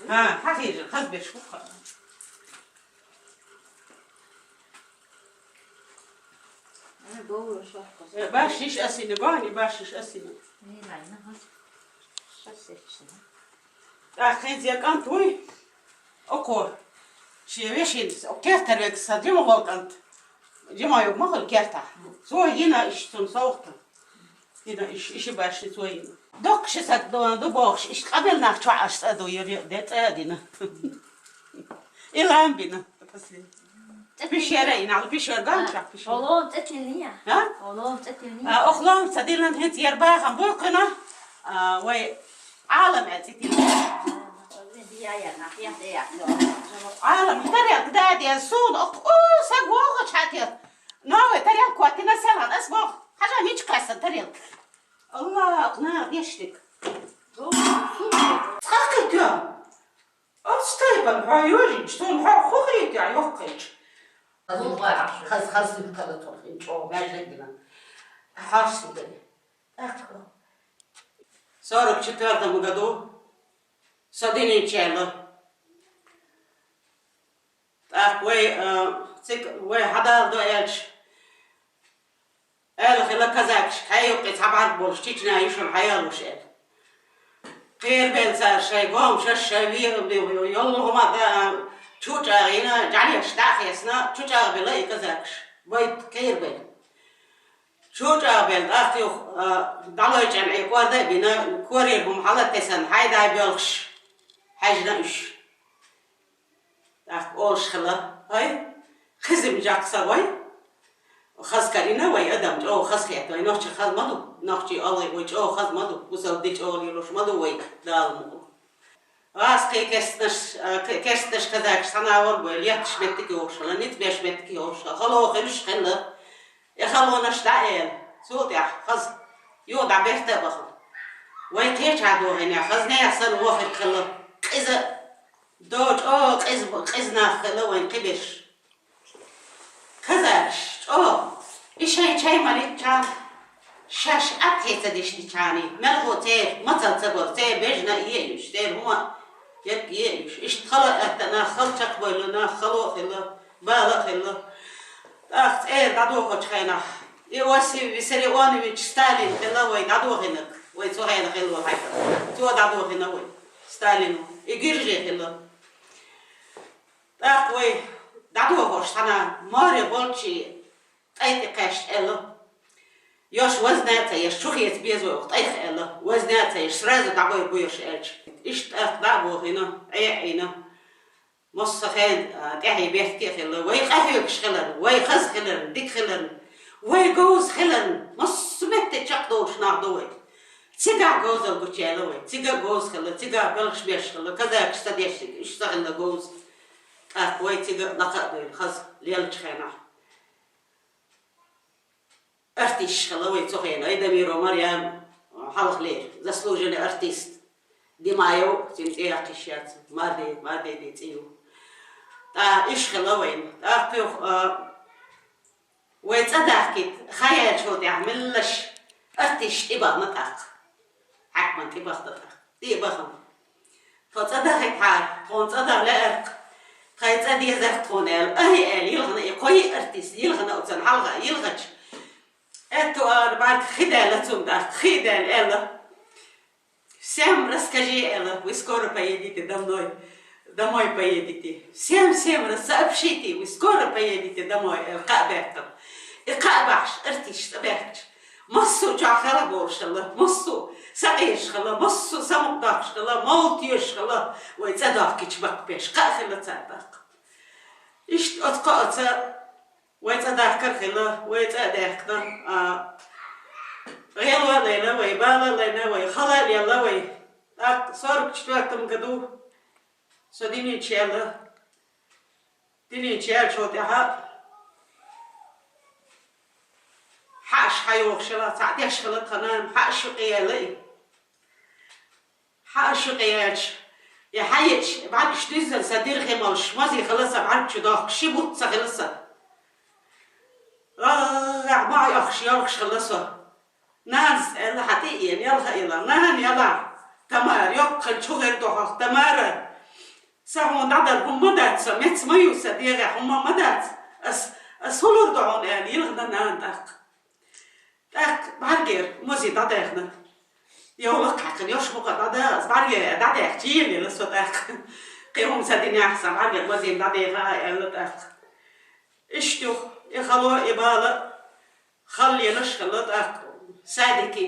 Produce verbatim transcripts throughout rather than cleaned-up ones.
ХӀа, хьахийжа, хазбеш бу-кх. Э, баш йиш асина, гони баш йиш асина. ТӀаккха хӀинца я кӀант вуй, око, шен вешин, о, кертарвег са Джима вол кӀант. Джима юг ма хуьлу кертахь. Цо йина иш цунна совгӀата. Йина иш, иши башни цо йина. Доккха ши саг ду, ду бохуш, иш къамел нах чохь аш цӀа ду, юри де цӀа а дина. И лам бина. Пещера и нахь, пещера ган чохь пещера. Олом цӀа тилния. А? Олом цӀа тилния. А, охлом ца дилан хӀинца яр бахам буй кхуьна. А, вай Ӏалам а цӀа тилния. Ӏалам тарелка даде суна, о, саг воху чхьатет. Новая тарелка коттина селхан, ас боху. Хьажа мича кхессан тарелка. Аллах, на, дешдик. Цхьа кхетя. Оцу тайпана хьо йожийча, суна хьо хӀун хетехь йоккхийча? Хаза, хаза, хаза кара цунах, и чӀогӀа баьжниг дина. Хьарс ду дани. ТӀаккха. Сорок четвёртом году со дининчаьрла. ТӀаккха вай, а, цик-, вай хьадала до аьлча, аьлла хила казакаш, хьай юккъе цхьа бӀарг болуш, Чечня йишура хьаялуш аьлла. Кхерабелла цара шайн гомшаш, шайн ве-, йолу хӀума дан, чу а чӀагӀйина, жӀаьлеш дӀа а хецна, чу чӀагӀбелла и казакаш. Вай кхерабелла. Чу а чӀагӀбелла, тӀаккха юха, а, дӀалойчӀена Ӏе кӀорда а бина, корера хӀума хьала а тесна, хьайдай боьлхуш, хьаьжна уьш. ТӀаккха олуш хила: «ХӀай, хизим жакъ са вай. Хаза карийна вай адам, чӀогӀа хазахета вай, нохчий хаза ма ду, нохчий олий вай чӀогӀа хаза ма ду, бусалба дин чӀогӀа лелош ма ду вай, Дала мукъ лахь». ГӀазкхий керстанаш, а, ке-, керстанаш казакаш схьанавар бой, летташ меттиг йохуш хила, ницкъ беш меттиг йохуш хила, хало хилуш хила. И халонаш дӀа а эла, цул тӀаьхьа хаза, юха дӀа берта а бахана. Вай кхечахьа дохийна, хаза нехан санна вохург хила, къиза, до чӀогӀа къиза, къиза нах хила вайн кхиберш. Казакаш, чӀогӀа, и шайн чай ма литча, шаьш атта хӀе ца дишдича, мелхо церан мацалла ца гора, церан бежана а ен а йиш, церан хӀума ерг а ен а йиш. Иштта хала а аьтта нах, хала чекхбевлла нах, хало а хилла, бала а хилла. ТӀаккха цӀера дӀадохучу хенахь, Иосиф Виссарионович Сталин хилла вай дӀадохийнарг, вай цу хенахь хилла волу хьаькам. Цо дӀадохийна вай, Сталино. И гирже хилла. ТӀаккха вай дӀадохуш цхьана море болчу тӀай тӀе кхаьчча аьлла, йош вазна а ца еш, чу хеца беза вай оха тӀайх аьлла, вазна а ца еш, сразу дӀабойр бу йош аьлча. Иштта тӀаккха дӀа а бохийна, Ӏе а Ӏийна, массо а хенан, а, тӀаьхье бехке а хилла, вай къахьоьгуш хиларна, вай хаза хиларна, дика хиларна, вай говза хиларна, массо а метте чекхдолуш нах ду вай. Цигахь говзалла гучуяьлла вай, цига а говза хилла, цигахь белхаш беш хилла, казакаш ца дешниг, уьш ца хилла говза. ТӀаккха вай цига а лакха а дуьйна, хаза леллачу хенахь. Артисташ хилла вай цу хенахь, Айдамирова Марьям, хьалхалера, заслуженный артист. Димаев, цуьнан цӀе яккха йиш яц, Марде, Марде цӀе ю. ТӀаккха уьш хилла вайна. ТӀаккха юха, а, вай цӀа дахкийта хан яьллачул тӀаьхьа меллаша артисташ тӀебахана тӀаккха. Хьаькаман тӀебахана тӀаккха. ТӀе а бахана. Тхо цӀа дахийтахьара, тхуна цӀа даха лаьара-кх. Тхайн цӀа дезара-кх тхуна аьлла, ахӀи аьлла, йилхина и кхо йиъ артист, йилхина оцунна хьалха, йилхача. Аьтту ара бӀаьрг хи даьлла цунна тӀаккха, хи а даьлла аьлла: «Всем расскажи», аьлла, «вы скоро поедете домой, домой поедете. Всем, всем рас-, сообщите, вы скоро поедете домой», аьлла, кхаъ баьккхина. И кхаъ бахьаш, артисташ цӀа баьхкича, массо а чохь хала болуш хилла, массо а сакъераш хилла, массо а самукъадоккхуш хилла, мовлат йоьшуш хилла, вай цӀа дохкийча баккхийча, кхаъ хилла цара тӀаккха. Иштта оцу кхаъца вай цӀа дахкар а хилла, вай цӀа а даьхкина, а, гӀело а лайна вай, бала а лайна вай, хала а лелла вай. ТӀаккха сорок четвёртом году со динийча яьлла, динийча яьллачул тӀаьхьа хьааш хьайохуш хилла, цхьаъ деш хилла тхан нана, хьааш юкъе яьлла и. Хьааш юкъе яьлча, и хьаеъча, бӀаьргаш дуьззина сан дирхи молуш, мазе хилла сан бӀаьрг чу дохкуш, ши бутт ца хилла сан. ГӀагӀгӀа ма йохуш, йолхуш хилла со. Нанас аьлла, хьан тӀе а еана, ялха а елла: «Нана, ялахь, Тамара, йоккха хилча хӀун хир ду хьох, Тамара? Са хьуна дӀадар хӀума ма дац, сан меца ма ю, сан дегӀа хӀума ма дац. Ас, ас хӀун лур ду хьуна, аьлла, йилхина нана тӀаккха. ТӀаккха бӀаргера музей дӀадаьхна. Йовлакх хьаькхна, йош мукъа дӀада-, аз бӀаргера дӀадаьхча, елаелар со тӀаккха. Кхин хӀума ца динехь, сан бӀаргера музей дӀадаьха, аьлла тӀаккха. Иштта юха, и хало, и бала, хала лелаш хилла тӀаккха садике.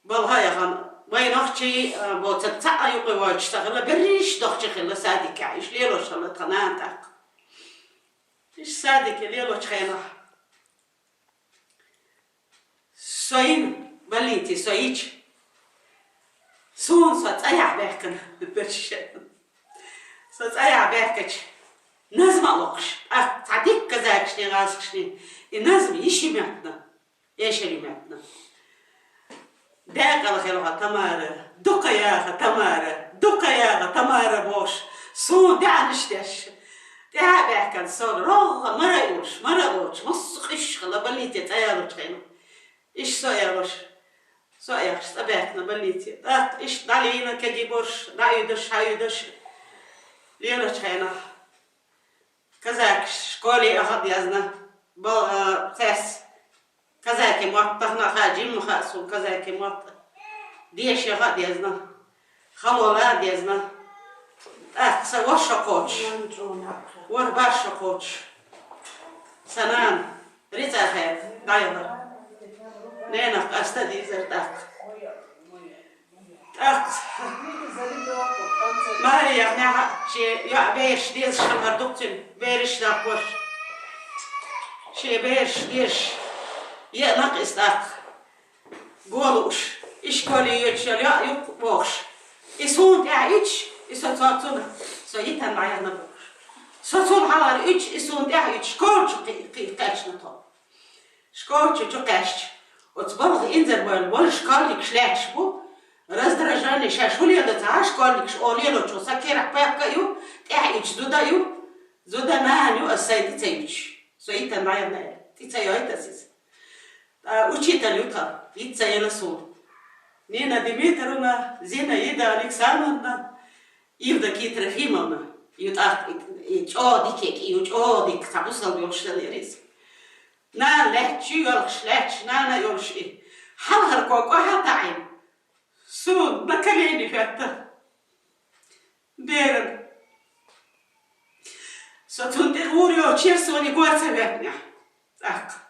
Балха а яхана, вай нохчий, а, боцург цхьа а юкъе воацаш ца хилла, берриш нохчий хилла садикехь, иштта лелош хилла тхан нана тӀаккха. Иштта садике лелочу хенахь. Со йина, больнице со йича, суна со цӀа яхь баьхкина. Со цӀа яхь баьхкича, назма а лохуш, тӀаккха цхьа дикка казакашний, гӀазкхашний, и назма йиш ю моьттина, эшар ю моьттина. Декъала хила хьо, Тамара, дукха яха, Тамара, дукха яха, Тамара, бохуш, суна даьӀанаш деш. ТӀаьхьа а баьхкина, со рогӀа мара а йолуш, мара а лоцуш, массо а къуьйсуш хилла, больнице цӀа ялочу хенахь. Иштта со а ялош, со а яхаш, цӀа баьхкина больнице. ТӀаккха иштта дӀалийна кегий борш, дӀаоьдуш, хьаоьдуш, лелочу хенахь. Казакаш школе аха а дезна, бал-, а, цаьрца казаки мотт тахана а хаьа, жимма хаьа суна казаки мотт, деша яха а дезна, хало лан а дезна. ТӀаккха сан ворхӀ шо кхочуш, ворхӀ-бархӀ шо кхочуш, сан нана рицкъа хаьрта дӀаяхара. Ненах къаста а дийзара тӀаккха. ТӀаккха Мария яхнехь а шен йоӀ бераш дезаш хилла хӀара дукха цуьнан, бераш даккхош. Шен бераш дезаш еана-кх иза тӀаккха. Го лууш, ишколе йоьдуш йолу йоӀ ю-кх бохуш. И суна тӀаьхьа уьдуш, и со цо-, цунах, со йитина дӀаяхна бохуш. Со цунна хьалхара уьдуш, и суна тӀаьхьа уьдуш, школа чу кхи-, кхи-, кхаьчна тхо. Школа чу чу кхаьчча, оцу балха инзарбевлла болу школьникаш лаьтташ бу, раздражение, шаьш хӀун лело ца хаьа школьникаш олу лелочо, сан керахь папка а ю, тӀаьхьа уьдуш зуда а ю, зуда нана ю, ас сайн тӀе ца юьдуш. Со йитина дӀаяхна аьлла, тӀе ца йойту ас иза. Ткъа учитель ю тхан, йита ца елла суна. Нина Дмитриевна, Зинаида Александровна, Евдокия Трофимовна ю тӀаккха, и, и чӀогӀа дика, и ю чӀогӀа дика, цхьа бусалба йолуш ца лерира иза. Нана лаьтташ ю, йоьлхуш лаьтташ нана а йолуш и. Хьалхара ког охьа а таӀийна, суна на колени хӀоьттина. Берана. Со цунна тӀе гӀур йоцуш яра, суна и гор ца хӀоьттинехь. ТӀаккха.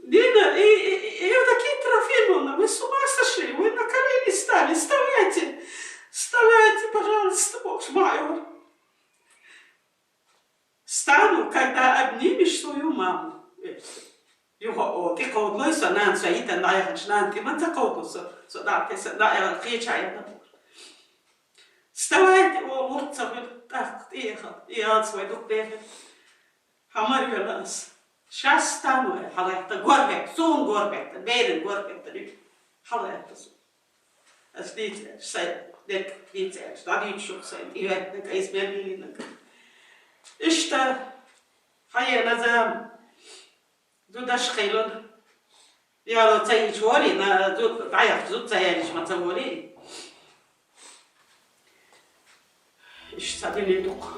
Дина, и, и, и, Евдокия Трофимовна, вы с ума сошли? Вы на колени стали? Вставайте! Вставайте, пожалуйста, бохуш, ма йора. Стану, когда обнимешь свою маму. Юха, о, тӀе кховдалой со, нана, со йитина дӀаяханчу нана тӀе ма ца кховдало со, со дӀа а тесна, дӀа а кхеча а яхна. Вставайте, о, мурд ца хуьлу, тӀаккха тӀеэха, и алца вай дукха дехира. Хьан мара вела ас? Шас стану, аьлла, хьалаьттина, гор хӀоьттина, суна гор хӀоьттина, берана гор хӀоьттина, хьалаьттина суна. Ас дийца аьлча, сайн дерг дийца аьлча, дӀадийцуш ю-кх сайн тӀехӀоьттинарг, айса мел йиллинарг. Иштта, хьаена зама, зудаш хилла. Яло ца йича волий, на, зу-, дӀаяхча зуда ца яьлча ма ца волий. Иштта ца дилли дукха.